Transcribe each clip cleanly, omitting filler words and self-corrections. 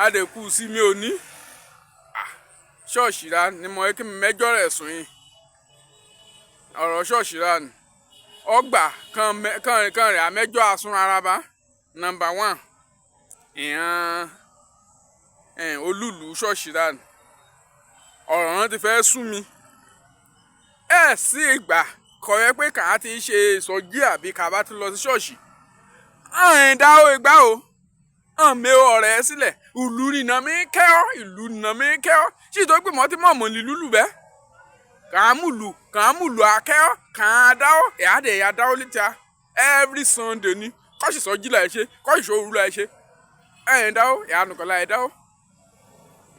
Adẹ̀kú sí mi ò ní ṣọ́ọ̀ṣì ra ni mo kí mi mẹ́jọ rẹ̀ sùn yìí. Ọ̀rọ̀ ṣọ́ọ̀ṣì ra ni ọgbà kan kan rẹ̀ àmẹ́jọ àsun rárá bá. Number one, ìhàn olúùlú ṣọ́ọ̀ṣì ra ni ọ̀rọ̀ náà ti fẹ́ sú mi. Ẹ̀ sí ìgbà kọ̀ yẹ pé kà á ti ṣe ìsọjí àbí kà bá ti lọ sí ṣọ́ọ̀ṣì. Ọ̀hìn dá o ìgbà o hàn mi ọ̀rẹ́ sílẹ̀, ìlú nìna mi kẹ́ ọ́, ìlú nìna mi kẹ́ ọ́ sí tó gbìmọ̀ tí mọ̀mọ́ ní lúlù bẹ́ẹ̀. Kà á múlù, kà á múlù akẹ́ ọ́, kà á dá ọ́, ìyá dẹ̀ ya dá ọ́ létí every Sunday ni kọ́sì sọ́jí là ẹ̀ ṣe, kọ́sì sọ́rú là ẹ̀ ṣe. Ẹ̀yìn dá ọ́, ìyá nìkan là ẹ̀ dá ọ́.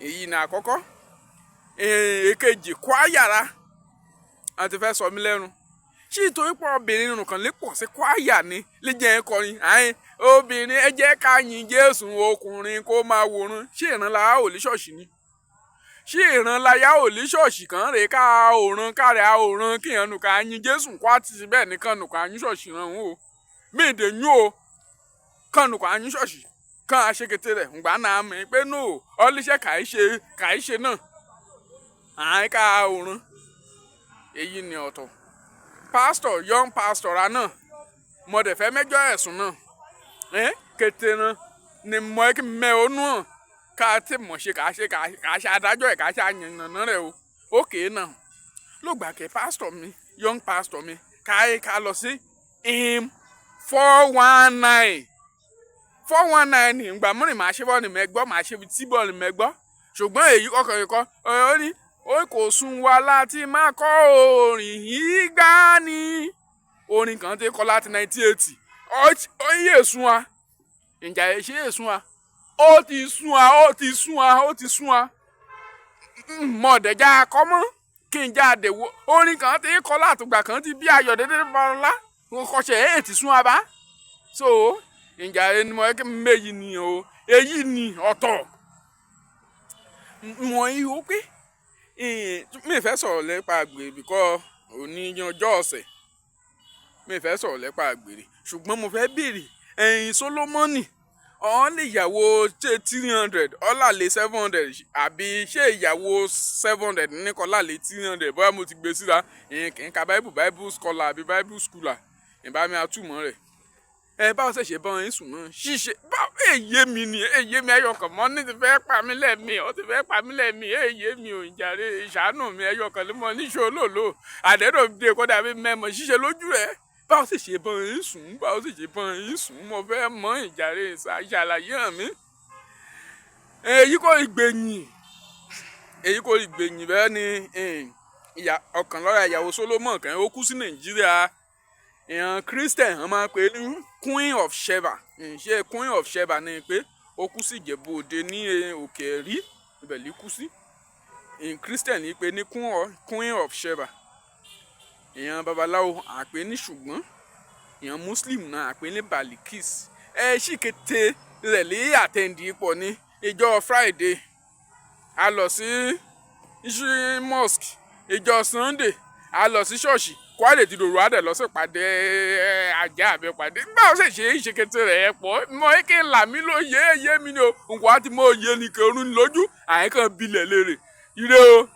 Èyí ni àkọ́kọ́. Èkejì, kwáyàrá àti fẹ́ sọ mí lẹ́nu. Ṣé ìtorí pé obìnrin nìkan lè pọ̀ sí kwáyà ni lè jẹ́ ẹ kọrin àyìn obìnrin, ẹ jẹ́ ká yin Jésù, ọkùnrin kó máa wòran? Ṣé ìran la ò lè ṣọ́ọ̀ṣì ni? Ṣé ìran la yá ò lè ṣọ́ọ̀ṣì kan rè ká òran kárẹ̀ àwòrán kí ìyẹn nùkà yin Jésù kó àti bẹ́ẹ̀ nìkan nùkà yin ṣọ́ọ̀ṣì ràn ó mí ìdè yún o kan nùkà yin ṣọ́ọ̀ṣì kan àṣekété rẹ̀ ǹgbà náà mi pé no ọlíṣẹ́ kàí ṣe kàí ṣe náà àyìn ká òran. Èyí ni ọ̀tọ̀. Pastor, young pastor ra náà, mo dẹ̀ fẹ́ mẹ́jọ ẹ̀sùn náà ẹ́ kété náà ni mo kí mẹ́ onú hàn ká tí mọ̀ ṣe ká ṣe ká ṣe adájọ́ ẹ̀ ká ṣe àyànnà rẹ̀ o. Ókè náà ló gbà kẹ́ pastor mi, young pastor mi, ká ká lọ sí im 419 419 ní ìgbà mìíràn màá ṣe bọ́ọ̀lù mẹ́gbọ́, màá ṣe tí bọ́ọ̀lù mẹ́gbọ́, ṣùgbọ́n èyí ọkàn kọ́ ó ní ó kò sún wa láti máa kọ́ orin ìgbàanì. Orin kan tí kọ́ láti 1980, ó yé sún wa. Ǹjà ẹ̀ ṣe é sún wa? Ó ti sún wa, ó ti sún wa, ó ti sún wa. Mọ̀ọ́dẹ̀já kọ́ mọ́ kí n já àdèwò orin kan tí kọ́ látùgbà kan ti bí Ayọ̀délé Babalọ́lá kọ́ṣẹ́ ẹ̀ ti sún wa bá. So ǹjà ẹni mo kí méjì ni o, èyí ni ọ̀tọ̀. Mọ̀ yìí ó pé mi fẹ́ sọ̀rọ̀ nípa àgbèrè bíkọ́ òní ọjọ́ ọ̀sẹ̀. Mi fẹ́ sọ̀rọ̀ nípa àgbèrè, ṣùgbọ́n mo fẹ́ béèrè ẹ̀yin Sólómọ́nì ọ̀hún lè yàwó ṣe 300 ọ̀là lé 700, àbí ṣé ìyàwó 700 ní kọ́lá lé 300? Bóyá mo ti gbé síra ìyẹn kì í ka Bible, Bible scholar àbí Bible schooler ìbá mi àtúmọ̀ rẹ̀. Ẹ báwo ṣe ṣe bá wọn sùn náà ṣíṣe báwo? Èyí mi ni èyí mi ẹyọ kan mọ́ ní ti fẹ́ pa mí lẹ́mìí, ó ti fẹ́ pa mí lẹ́mìí. Èyí mi ò jàre, ìṣàánú mi. Ẹyọ kan ló mọ níṣó lòlò àdẹ́rò dé kódà bí mẹ́mọ̀ ṣíṣe lójú rẹ̀. Báwo sì ṣe bá wọn sùn? Báwo sì ṣe bá wọn sùn? Mo fẹ́ mọ̀ ìjàre, ṣàlàyé hàn mí. Èyí kò ìgbẹ̀yìn, èyí kò ìgbẹ̀yìn. Bẹ́ẹ̀ ni ọ̀kan lọ́ra ìyàwó Solomon kan ó kú sí Nàìjíríà. Ìyẹn Christian wọ́n máa ń pè ní Queen of Sheba. Ṣé Queen of Sheba ni pé ó kú sí Ìjẹ̀bú Òde ní Òkè Ẹ̀rí, ibẹ̀ ló kú sí. Ìyẹn Christian ní pé ní Queen of Sheba. Ìyẹn babaláwo àpè ní, ṣùgbọ́n ìyẹn Muslim náà àpè ní Balikis. Ẹ sì kété rẹ̀ lé àtẹ̀ǹdì pọ̀ ní ìjọ Friday, a lọ sí mosque, ìjọ Sunday a lọ sí ṣọ́ọ̀ṣì, kwale ti dòrò adẹ lọ sí ìpàdé ajá àbí ìpàdé. Báwo ṣe ṣe é ṣe kété rẹ̀ pọ̀ mọ kí n là mí lóye yé mi ni o. Nǹkan á ti mọ òye ni kẹrù lójú àyíkàn bilẹ̀ lérè ire o.